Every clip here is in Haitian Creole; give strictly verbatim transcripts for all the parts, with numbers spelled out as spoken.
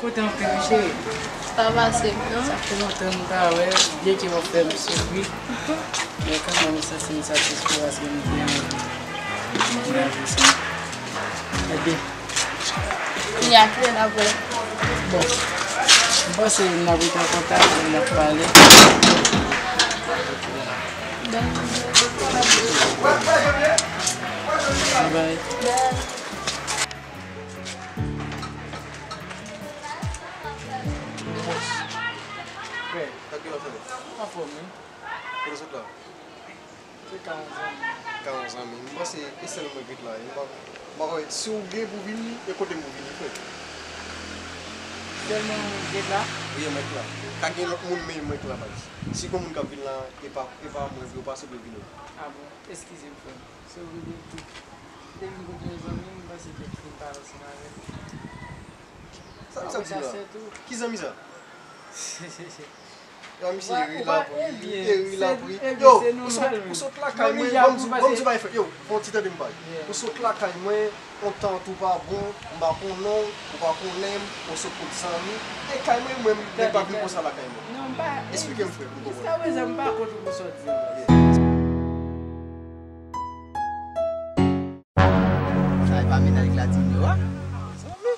Kote w te, cheri? Pa pase m, non. Sa fè lontan m pa wè, byen ke w fè m soufri. Men kanmenm, m santi m satisfè paske m te anvi. M anvi sa. Ebyen. Kounye a, kilè n ap wè? Bon. M panse n ap rete an kontak, n ap pale. Bye. Bye. Frè, sa k gen la, frè? Anfòm, wi. Kote w sot la? Se ka yon zanmi. Ka yon zanmi. M panse e sèl mwen k ret la. M pa, m pa kwè si w gen pou vini, e kote m pou vini, frè. Sèlman mwen k ret la? Wi, e mwen k la. Ka gen lòt moun, men e mwen k la, baz. Si gen moun k ap vin la, e pa, e pa mwen vre, ou pa sipoze vini. A bon, eskize m, frè m. Se ou ki te, te vin kote yon zanmi m, m panse te fin pale ansanm avè l. Sa misye ap di la? Ki zanmi sa? Ya, misye ri la pou ri, e ri la pou ri. Yo, ou sot, ou sot lakay mwen, ban m di, ban m di w bagay, frè. Yo, fè yon ti tande m bay. Ou sot lakay mwen, yon tan tou pa bon, m pa konnen w, ou pa konnen m, ou sot kot zanmi. E kay mwen, mwen, mwen pa vin konsa lakay mwen. Eksplike m, frè, pou m konprann. Jiskaprezan, m pa kont ou pou sa w di m. Sa e pa mennaj Gladinho a? Zanmi.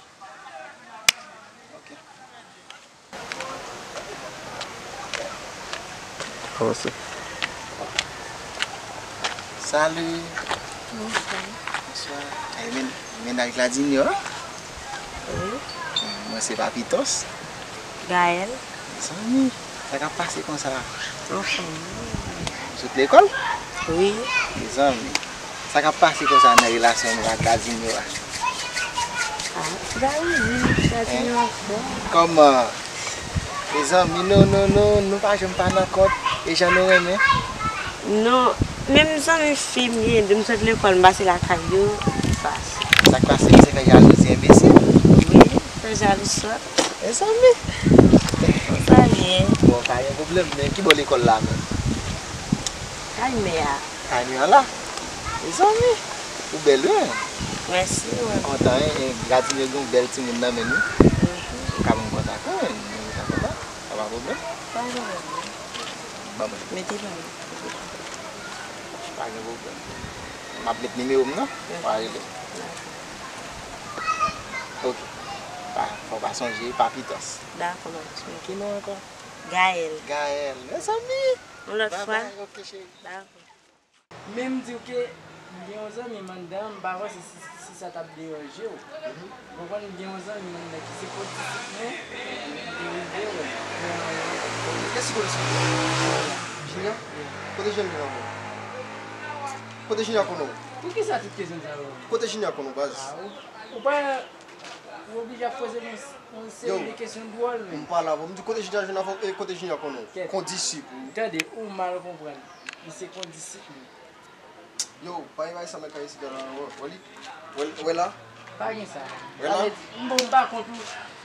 Ok. Avanse. Salut. Bonswa. Bonswa. E men, mennaj Gladinho a? Wi. Mwen se Papitos. Gaël. Zanmi, sa k ap pase konsa? Anfòm. Ou sot lekòl? Wi. Mezanmi, sa k ap pase konsa nan relasyon nou ak Gladinho a? Ah, Gladinho, Gladinho anfòm. Kòman? Mezanmi, nou, nou, nou, nou pa janm pa nan kòd, e jan nou renmen. Non, menm zanmi fi m ye, depi m sot lekòl, m pase lakay yo, li fache. Sa k pase, misye fè jalouzi, enbesil? Wi, fè jalouzi sòt. Mezanmi. Konsa l ye. Bon, pa gen pwoblèm, men ki bò lekòl la menm? Kay mè a. Kay mè a la? Mezanmi, ou bèl wi. Mèsi, wi. Mwen kontan, en, en, Gladinho gen yon bèl timoun nan men l wi. Mhm. Ou ka ban m kontak ou, en, nou ka kontak, sa pa pwoblèm. Pa gen pwoblèm. Ban mwen. Mete ban mwen. Pa gen pwoblèm. M ap met nimewo m nan, w a rele m. Dakò. Ok. Pa, fò w pa sonje, Papitos. Dakò, m ap sonje. Ki non ankò? Gaël. Gaël. Mezanmi! Yon lòt fwa. Bye bye, ok, cheri. Dakò. Men m di w ke m gen yon zanmi m anndan, m pa panse si, si sa t ap deranje w. Mhm. Ou konprann, m gen yon zanmi m anndan ki se kondisip mwen, m te rive wè. Kiyès ki kondisip ou? Junior? Kote Junior konnen w? Kote Junior konnen w? Poukisa tout kesyon sa yo? Kote Junior konnen w, baz? Ah, ou, ou pa, ou oblije ap poze m yon, yon seri de kesyon dwòl, men. M pale avè w, m di kote Junior jwenn avè w, e kote Junior konnen w? Kèt. Kondisip ou. Tande, ou mal konprann. Li se kondisip mwen. Yo, pa gen bagay sa nan kay isi la, non. Wè li? Wè, wè la? Pa gen sa. Wè la? Sa vle di, m bon, m pa kont ou,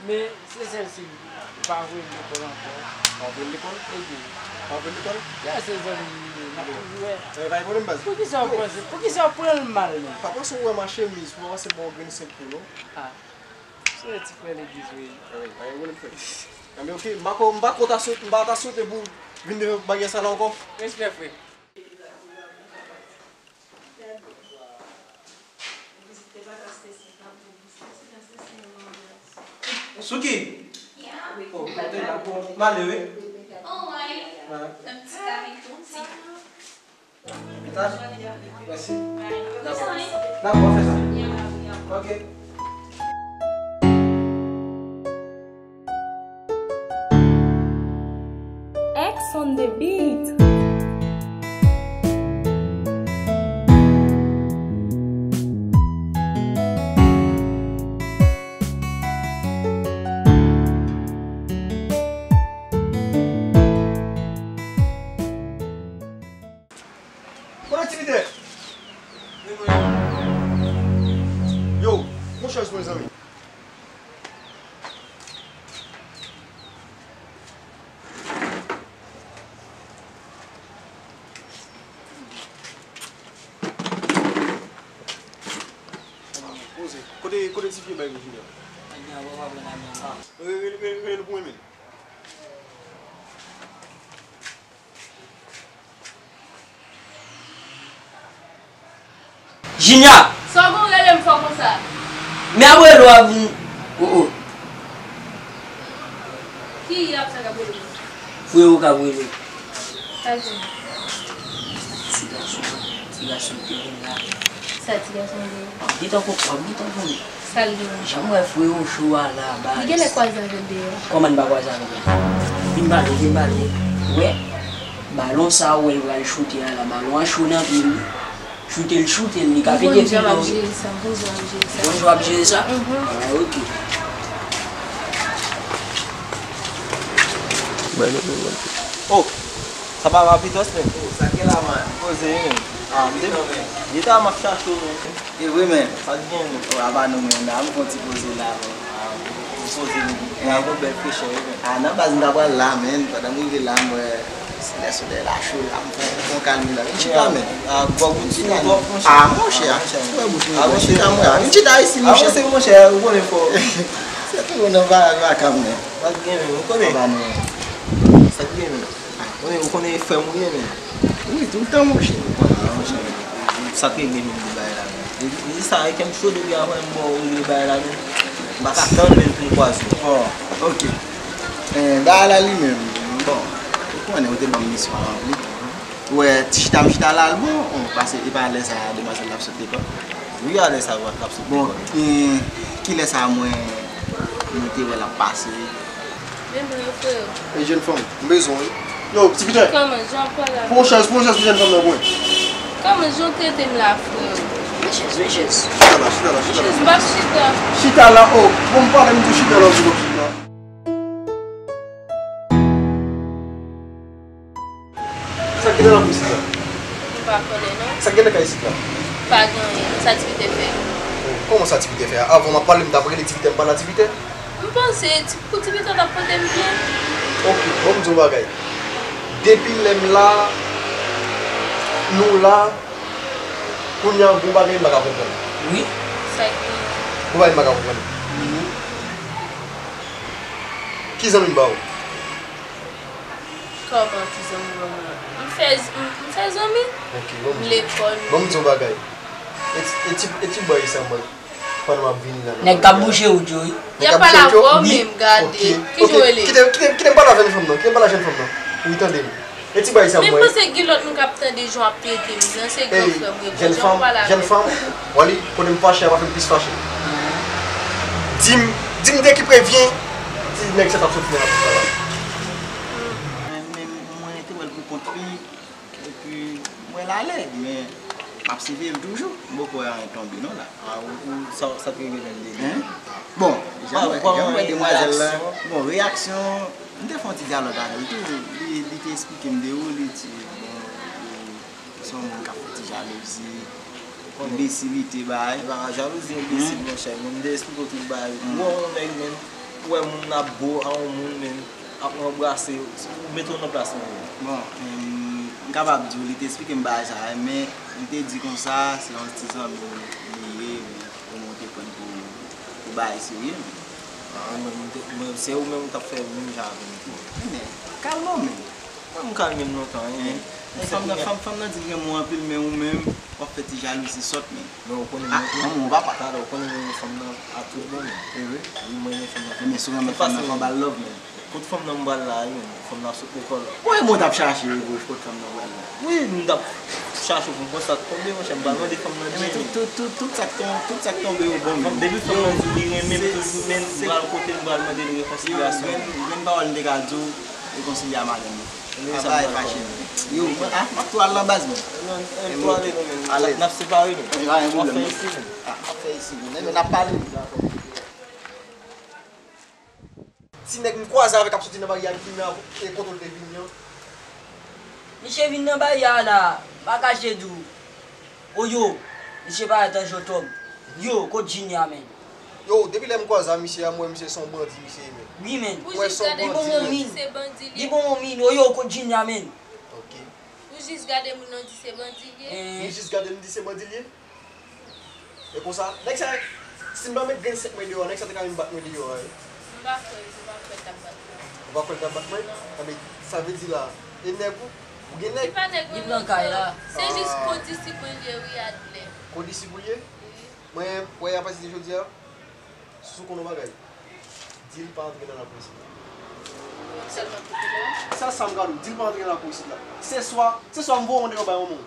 men se sèl si ou pa voye m lekòl ankò. Pa voye l lekòl? Ebyen. Pa voye l lekòl? Ya, se zanmi m li ye, n ap toujou wè. Eh, pa gen pwoblèm, baz. Poukisa w panse, poukisa w pran l mal, menm? Pa panse w wè m a chemiz, pou w panse m ba w grenn senk kou, non? Ah. Se yon ti frè legliz ou ye. Eh, pa gen pwoblèm, frè. Enben, ok, m pa ko, m pa ko ta swete, m pa ta swete pou w vin nan bagay sa la ankò. Respè, frè. Souki! Oh, kote la? Bon, m ale, wi. Yon ti kari, yon ti. Pita? Mèsi. Dakò. Dakò, fè sa. Ok. X on the beat. Kote ti pita? Yo, bon chans mezanmi. Poze. Kote, kote ti pye bay Junior? Junior, papa pran nan men. Ah, rele, rele, rele pou mwen menm. Junior! Sa w gon rele m fò konsa? Men ap rele w ap vin. Oh, oh. Ki y ap sa k ap rele m? Frewo k ap rele w. Sa l gen? Ti gason, ti gason ki vin la. Sa ti gason gen? Gentan konprann, gentan konprann. Sa l gen? Jan m wè frewo cho a la, baz. Li genlè kwaze avè l deyò. Kòman n pa kwaze avè l? Vin pale, vin pale. Ou wè? Balon sa ou wè l pral choute a la, balon an cho nan pye l. Choute l, choute l, li ka pete figi w. Jan m ap jere sa, m konn jan m ap jere sa. Ou konn jan w ap jere sa? Mhm. Ah, ok. Oh, sa pa Papitòs menm? Oh, sa k gen la, man? Poze wi menm. Ah, m te, li ta m ap chache w menm. E vre menm. Sa k gen menm? Oh, apa nou menm la, m fè yon ti poze la menm. Ah, m poze menm. Gen yon bèl frechè wi menm. Ah, nan baz m ta pral la menm, pandan m rive la, m wè lè solèy la cho la, m fè yon, fè yon kalmi la. Vin chita menm. Ah, bò kout chita non. Ah, monchè, ah, monchè. Wè bouch mwen, vin chita mwen, ah, vin chita isi, monchè. Avanse, monchè, ou konnen fò. Se tou nan va, va kanmenm. Sa k gen menm, ou konnen? Apa nou menm. Sa k gen menm? Ou konnen, ou konnen frè m ou ye menm. Wi, toutan, monchè. Ah, monchè, sa k regle menm de bagay la menm? E, e sa, e kè m cho depi avan m ba w regle bagay la menm. M pa ka tann menm pou m kwaze w. Oh, ok. Eh, bagay la li menm, bon, ou konnen ou te ban m misyon an ranpli. Ou wè, ti chita m chita la, l bon, bon, paske e pa lè sa a demwazèl la ap sot lekòl. Wi, a lè sa a l ap sot lekòl. Bon, eh, kilè sa a mwen, mwen te wè l ap pase? Men mwen yo, freo. E jèn fanm, m bezwen w wi. Yo, ti piten. Kòman, jan w pale avè m? Pran yon chèz, pran yon chèz pou jèn fanm nan pou mwen. Kòman, jan w trete m la, freo? Men chèz, men chèz. Chita la, chita la, chita la. Chèz, m p ap chita. Chita la, oh. Bon, m pale, m di w chita la, m di w chita. Sa k gen nan isit la? M pa konnen non. Sa k gen nan kay isit la? Pa gen anyen. Sa Ti Pita fè? Oh, kòman sa Ti Pita fè a? Avan m ap pale, m t ap rele Ti Pita, m pale a Ti Pita. M panse ti, pou Ti Pita t ap pote m byen. Ok, bon, m di w yon bagay. Depi lè m la, nou la, kounye a gon bagay m pa ka konprann. Wi. Sa k gen? Gon bagay m pa ka konprann. Mhm. Ki zanmi m ba ou? Kòman ki zanmi w an? M fè, m, m fè zanmi. Ok, bon, m di w. Lekòl. Bon, m di w yon bagay. E ti, e ti, e ti bòy sa mwen. Pandan m ap vini la. Nèg k ap bouche ou, Joey. Y ap pale avè w menm, gade. Ki jan w rele? Kite, kite, kite m pale avè jèn fanm nan. Kite m pale avè jèn fanm nan. Wi, tande m. E ti bòy sa mwen. Men m panse gen lòt moun k ap tande jan w ap trete m nan. Se gran frè m, jan w pale avè m. Jèn fanm, wali, kote m fache, a pa fè m plis fache. Di m, di m de ki prevyen ti nèg sa t ap soti nan lapòt la. Mwen menm, mwen te wè l pou kont li. Epi, m wè l alèz, men m ap siveye l toujou. M poko wè anyen tonbe non la. A, ou, ou, sa, sa te rive jwenn li? Hein? Bon, jan m wè, jan m wè demwazèl la, bon, reyaksyon, m te fè yon ti dyalòg avè l tou. Li, li te eksplike m de ou, li di, bon, ou se yon moun k ap fè ti jalouzi, enbesilite, bay. E pa jalouzi, enbesil, monchè. Mwen, m te eksplike w tout bagay. Ou wè yon nèg, men, ou wè moun ap bo a yon moun, men, ap anbrase, ou mete w nan plas mwen menm. Bon, em, m kapab di w, li te eksplike m bagay sa a, men li te di konsa, se yon ti zanmi li ye, men kòman w te pran l pou, pou bagay serye, men. Ah, mwen, mwen te, mwen, se ou menm ou t ap fè menm jan avè m tou. Men, kalme w menm. Mwen, m kalme m lontan, wi, men. Men fanm nan, fanm, fanm nan di l renmen w anpil, men ou menm, w ap fè ti jalouzi sòt, men. Men ou konnen mwen, manman w papa. Talè, ou konnen mwen renmen fanm nan a tout bon, men. E vre? Wi, mwen renmen fanm nan. Men si w renmen fanm nan, fò w ba l love, men. Kot fanm nan m pral la, wi, men. Fanm nan sot lekòl. Mwen, mwen t ap chache, wi, kot fanm nan pral la. Wi, m t ap chache pou m konn sa k tonbe, monchè, m pral mande fanm nan byen. Men tout, tout, tout, tout sa k ton-, tout sa k tonbe yo bon, men. Depi fanm nan di li renmen m toujou, men m pral kote l, m pral mande l rekonsilyasyon. Yo, grenn, grenn pawòl m te ka di w, rekonsilye a madanm ou. Apa e fache, men. Yo, mwen, ah, m ap tou al nan baz, men. N ap separe, men. W ap fè isi, men. W ap fè isi, men. Men n ap pale. Ti nèg m kwaze avèk ap soti nan baryè a, ki nan, e, kote l te vini an. Misye vin nan baryè a la, m pa kache di w. Oyo, misye parèt an jotòm. Yo, kot Junior, menn? Yo, depi lè m kwaze a misye a, m wè misye se yon bandi misye ye, menn. Wi, menn. Ou jis gade l, ou di se bandi li ye. Li bon moun min. Oyo, kot Junior, menn? Ok. Ou jis gade moun nan, ou di se bandi li ye. M jis gade l, m di se bandi li ye. E konsa, nèg sa, Si m pa met grenn senk mwen deyò, nèg sa te ka vin bat mwen deyò a, wi. M pa kwè, m pa kwè l t ap bat mwen. Ou pa kwè l t ap bat mwen? Anben, sa vle di la, e nèg ou, ou gen nèg. Li pa nèg mwen, non. Li pran kay la. Se jis kondisip mwen li ye, wi, Adlè. Kondisip ou li ye? Wi. Mwen, wè, apati de jodi a, si w konn yon bagay, di l pa antre nan lakou isit la. Sèlman pou kote a? Sèl sa m ka di w, di l pa antre nan lakou isit la. Se swa, se swa m voye w deyò bay manman w.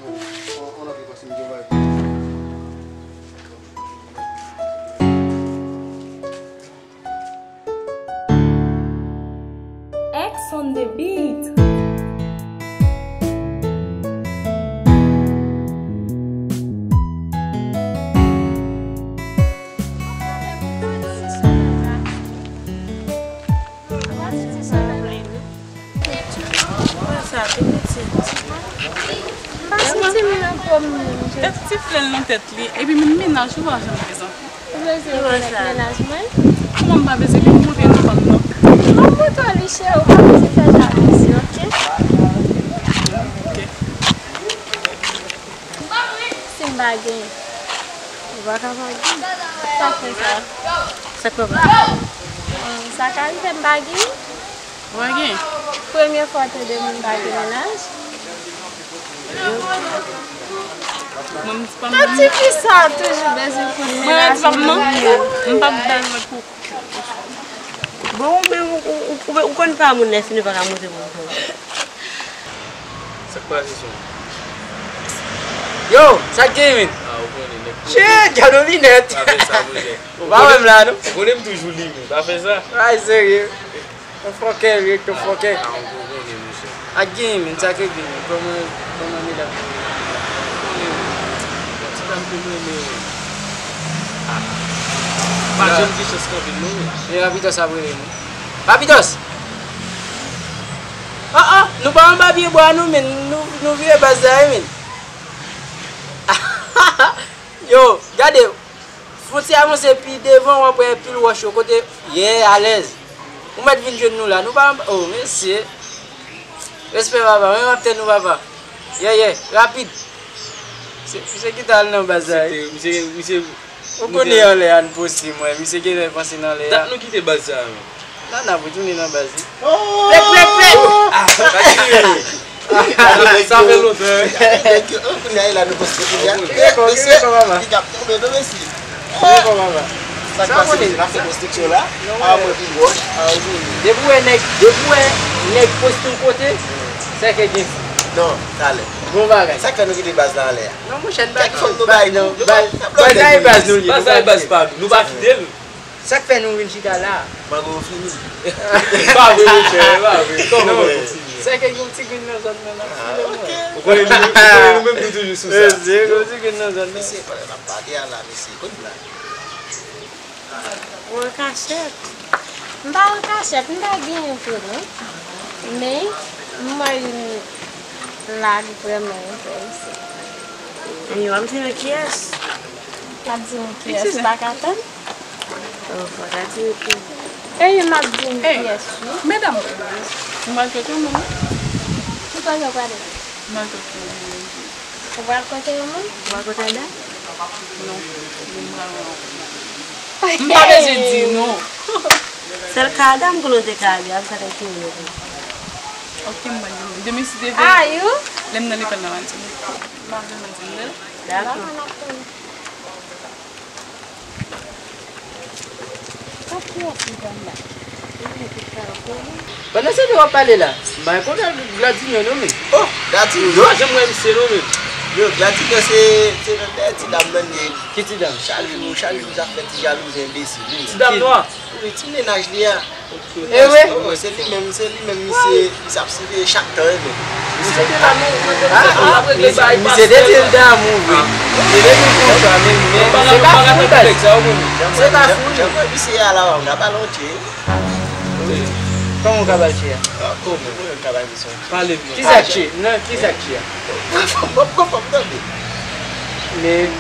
Bon, on, on antre paske m gen bagay pou m fè. X on the beat. Sa te pitit. M pa santi m nan fòm, non, mesye. Ti flè l nan tèt li, epi menm mennaj ou pa janm prezan. Ou bezwen rekonèt mennaj mwen? Kòman m pa bezwen? Epi m montre nou fanm nan. M ap montre w li, cheri, ou pa bezwen fè jalouzi, oke? Oke. Si m pa gen, ou pa ka pa gen. Sa k fè sa? Sa k fè sa? Sa ka rive m pa gen. Ou pa gen? Premye fwa w tande moun pa gen mennaj? Mwen, m pa m. Nan ti fi sa toujou bezwen konn mennaj moun. Mwen, m pa m, m pa m bezwen pou. Bon, ou menm, ou, ou, ou, ou konn pa moun lè fini pa ka montre moun. Sa k pase son? Yo, sa k gen, men? Ah, ou konnen, nèg. Shit, gade yon linèt. Pa fè sa, monchè. Ou pa wè m la, non? Ou konnen m toujou li, men. Pa fè sa. Ay, serye. Yon fòkè, li ret yon fòkè. Ah, ou konnen, monchè. Ak gen, men, sa k gen, men. Kòman, kòman medam? Ou konnen, men. Yon ti dam ke m renmen, men. Ah. Pa janm gen chans kanpe l, non, men. E Rapidos ap rele nou. Rapidos! Oh, oh, nou pa anba pye bwa, non, men. Nou, nou vire baz la, wi, men. Yo, gade, fon ti avanse pi devan, w ap wè pil wòch yo kote, yeah, alèz. Ou mèt vin jwenn nou la, nou pa anba, oh, mesye. Respè, papa, mwen m ap tèt nou, papa. Yeah, yeah, rapid. Se, se ki ta al nan baz la, wi. Misye, misye, misye, ou konnen anlè a n poste, mwen, misye genlè panse nan anlè a. Dat nou kite baz sa, men. Nan, n ap retounen nan baz li. Plèk, plèk, plèk! Ah, sa ki sa fè lontan, wi. Thank you. Oh, kounye a, e la nou poste kounye a. Mesye, big up, tonbe, non, mesye. Sa k pase, mesye, n ap fè konstriksyon la. A mwen pi wòch. Depi w wè nèg, depi w wè nèg poste yon kote, se ke gen. Non, talè. Bon bagay. Sa k fè nou kite baz la anlè a? Non, monchè, n pa kite baz, non. Baz la e baz nou ye. Baz la e baz pa nou. Nou pa kite l. Sa k fè nou vin chita la a? Mango yo fini. Pa vre, monchè, pa vre. Kòman mango fini? Se ke gen yon ti grenn nan zòn nan, n ap file, mwen. Ou konnen nou, ou konnen nou menm nou toujou sou sa. Mesye, gen yon ti grenn nan zòn nan. Mesye, pandan n ap pale a la, mesye, kounye la. Ou an kachèt? M pa an kachèt, m ta genyen tou, non. Men, m wè youn la, li vrèman enterese. Anyway, m te nan kiyès? L ap di m kiyès, m pa ka tann. Oh, fò ta di m kiyès. Ey, m ap di m kiyès, wi. Medam, m pral kote yon moun. Ki kote w prale? M pral kote yon moun. Ou pral kote yon moun? Ou pral kote Ada? Non, m pral wè yon moun. M pa bezwen di non. Sèl ka Ada m konnen w te ka ale, a m ka tann ki moun yo vini. Ok, m pral di nou. Demen si Dye vle, lè m nan lekòl nan maten, m ap vin maten, m bèl. Dakò. Pandan se tan w ap pale la, m pa gen kontak Gladinho non, men. Oh, Gladinho? M pa janm wè misye non, men. Yo, Gladinho se, se nan dèyè ti dam nan li ye. Ki ti dam? Chalil, Chalil, zafè ti jalouzi enbesil, wi. Ti dam nwa? Wi, ti mennaj li a. E vre? Oh, se li menm, se li menm, misye, misye ap siveye chak tan, e vre. Misye te la, non, mwen te la, ap regle bagay. Misye te di l damou vre. Misye te di l konsa, men, men, se kafou li bay. Se kafou li. Jan mwen misye a la, m ka pale yon tchè. Kòman w ka pale tchè a? Kòman? Kòman w ka pale misye? Pale m non. Kisa k tchè? Non, kisa k tchè a? Fò m, fò m, fò m tande. Men.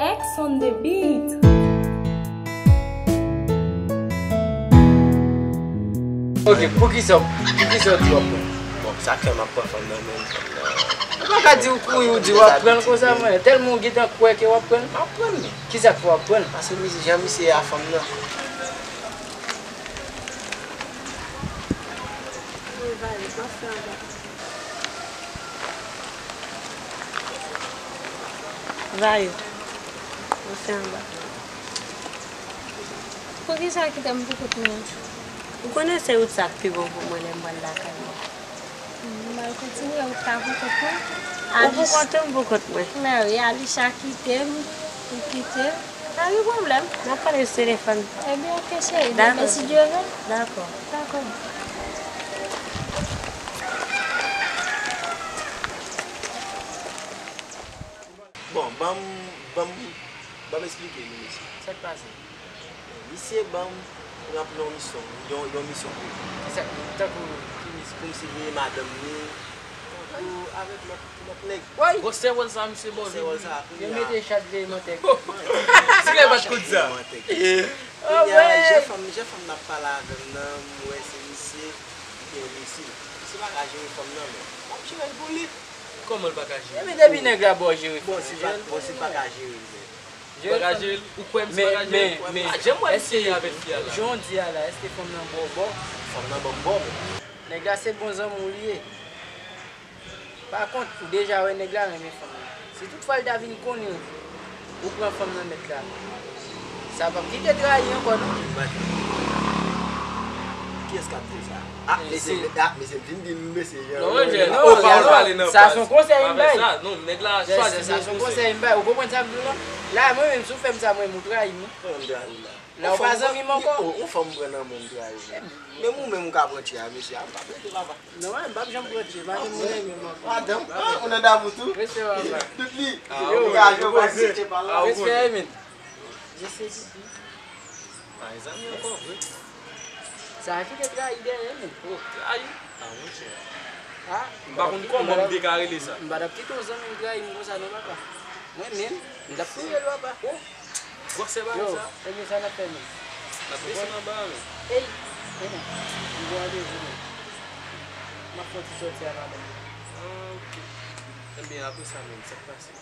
X on the beat. Ok, poukisa, poukisa w di w ap pran l? Bon, sa k fè m ap pran fanm nan, men fanm nan. Ou pa ka di w kouri, ou di w ap pran l konsa, mwen. Tèlman w gentan kwè ke w ap pran l, m ap pran l, men. Kisa k fè w ap pran l? Paske misye, jan misye a fanm nan. Vayou, mwen fè anba. Poukisa w kite m pou kont mwen? Ou konnen se wout sa k pi bon pou mwen lè m pral lakay mwen. M al kontinye wout la pou kont mwen. Ou pou kont ou, m pou kont mwen. Mèwi, Alisha kite m, li kite m. Pa gen pwoblèm. N ap pale sou telefòn. Ebyen, oke, cheri. Dakò. Demen, si Dye vle. Dakò. Dakò. Bon, ban m, ban m, ban m eksplike nou, mesye. Sa k pase? Misye ban m ranpli yon misyon, yon, yon misyon pou li. Kisa, tankou ki misyon? Pou misye veye madanm li, tankou avèk lòt, lòt nèg. Woy! Gwosè wòl sa, misye ba w. Gwosè wòl sa, kounye a. Yo mete chat veye mantèg. Ti nèg pa t konn sa. Mantèg. Kounye a, jan fanm, jan fanm nan ap pale avè m nan, m wè se misye ki enbesil. Misye pa ka jere fanm nan, men m ap jere l pou li. Kòman l pa ka jere? Epi depi nèg la ba w jere fanm nan, jere l pou li, men. Bon, si l pa ka jere l, men. Ou pa ka jere l? Ou kwè misye pa ka jere l? Men, men, men, ah, jan m wè misye ye avèk fi a la. Jan w di a la, èske fanm nan ba w bò? Fanm nan ban m bò, men. Nèg la se bon zanmi w li ye. Pa kont, ou deja wè nèg la renmen fanm nan. Si toutfwa l ta vin konnen ou pran fanm nan mèt la, sa p ap kite trayi ankò, non. Kiyès k ap di sa? Ah, mesye, ah, mesye, vin di m, mesye, jan. Non, non, non, sa se yon konsèy m bay. Non, nèg la chwazi sa se yon konsèy m bay. Ou konprann sa m di w lan? La, mwen menm, si w fè m sa, mwen menm, ou trayi m, wi. Mwen menm, m trayi w la. La, ou pa zanmi m ankò. Yon fanm pran nan men m, trayi w. Menm ou menm, ou ka pran tchè a, mesye, a, m p ap rete, papa. Non, mwen, m p ap janm pran tchè, pa gen moun renmen m ankò. Madanm, ah, ou nan damou tou? Respè, papa. Tout li. Yo, yo, yo, respè, Emin. Je sais tout. Ah, zanmi ankò, vre. Sa a ki te trayi dèyè, men. Oh, trayi? Ah, monchè. Ah, m pa konn kòman m te ka rele sa. M pa t ap kite yon zanmi m trayi m konsa, non, papa. Mwen menm, m t ap touye l, papa. Oh, gwosè bagay sa. Yo, ebyen, sa n ap fè, men? N ap desann anba a, men. Ey, men, m gen randevou, men. M ap fè yon ti sòti a madanm mwen. Ah, ok. Ebyen, apre sa, men, sa k pase?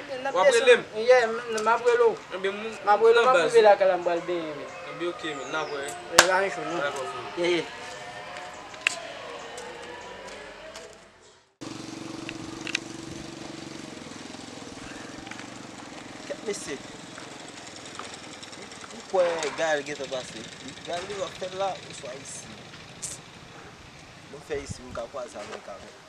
W ap rele m? Yeah, m, m ap rele w. Ebyen, m, m ap rele w, m ap rive lakay la, m pral benyen, men. Ebyen, ok, men, n ap wè. E, pa gen cho, non. Dakò, frè. Yeah, yeah. Kèt mesye. M kwè Gaël gentan pase. Gaël li w ap fè l la, oswa isi. Mwen fè isi, m ka kwaze avè l kanmenm.